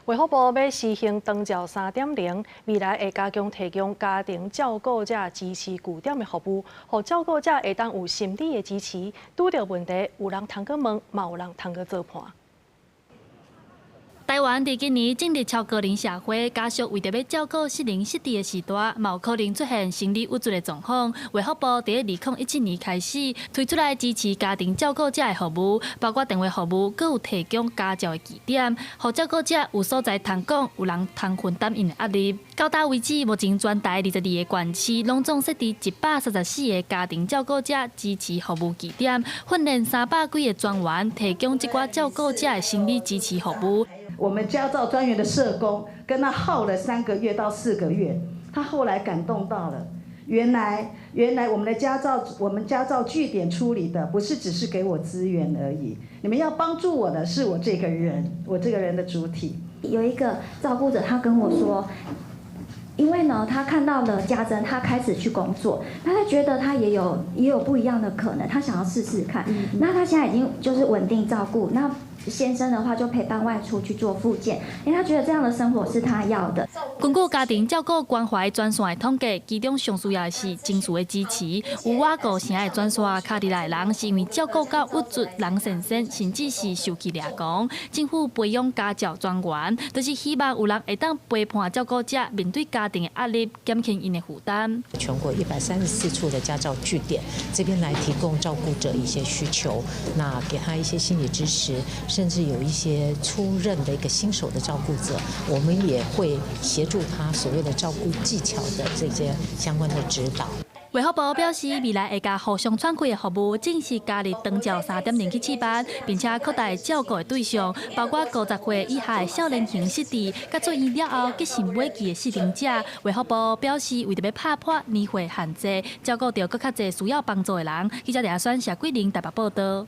衛福部欲實行長照3.0，未來會加強提供家庭照顧者支持據點的服務，予照顧者會當有心理的支持。拄著問題，有人通去問，嘛有人通去做伴。台灣佇今年進入超高齡社會，家屬為著欲照顧失能失智的時代，嘛有可能出現心理鬱卒的狀況。衛福部佇2017年開始推出來支持家庭照顧者的服務，包括電話服務，閣有提供家照的據點，予照顧者有所在通講，有人通分擔𪜶的壓力。到今為止，目前全台22個縣市攏總設置134個家庭照顧者支持服務據點，訓練300幾个專員，提供這寡照顧者的心理支持服務。我們家照專員的社工跟他耗了3個月到4個月，他後來感動到了，原來我們的家照，我們家照據點處理的不是只是給我資源而已，你們要幫助我的是我這個人，我這個人的主體。有一個照顧者，他跟我說，因為呢，他看到了家珍，他開始去工作，那他覺得他也有不一樣的可能，他想要試試看。那他現在已經就是穩定照顧，那先生的話就陪伴外出去做復健，因為他覺得這樣的生活是他要的。根據家庭照顧關懷專線的統計，其中上需要的是情緒的支持。有倚五成的專線敲入來的人，是因為照顧到鬱卒、人神仙，甚至是受氣掠狂。政府培養家照專員，就是希望有人會當陪伴照顧者面對家庭的壓力，減輕𪜶的負擔。全國134處的家照據點，這邊來提供照顧者一些需求，那給他一些心理支持。甚至有一些初任的一個新手的照顧者，我們也會協助他所謂的照顧技巧的這些相關的指導。衛福部表示，未來會共互相串開的服務正式加入長照3.0去試辦，並且擴大照顧的對象，包括50歲以下的少年型失智，佮出院了後急性尾期的失能者。衛福部表示，為著欲拍破年歲限制，照顧著閣較濟需要幫助的人。記者李亞選、謝桂玲台北報道。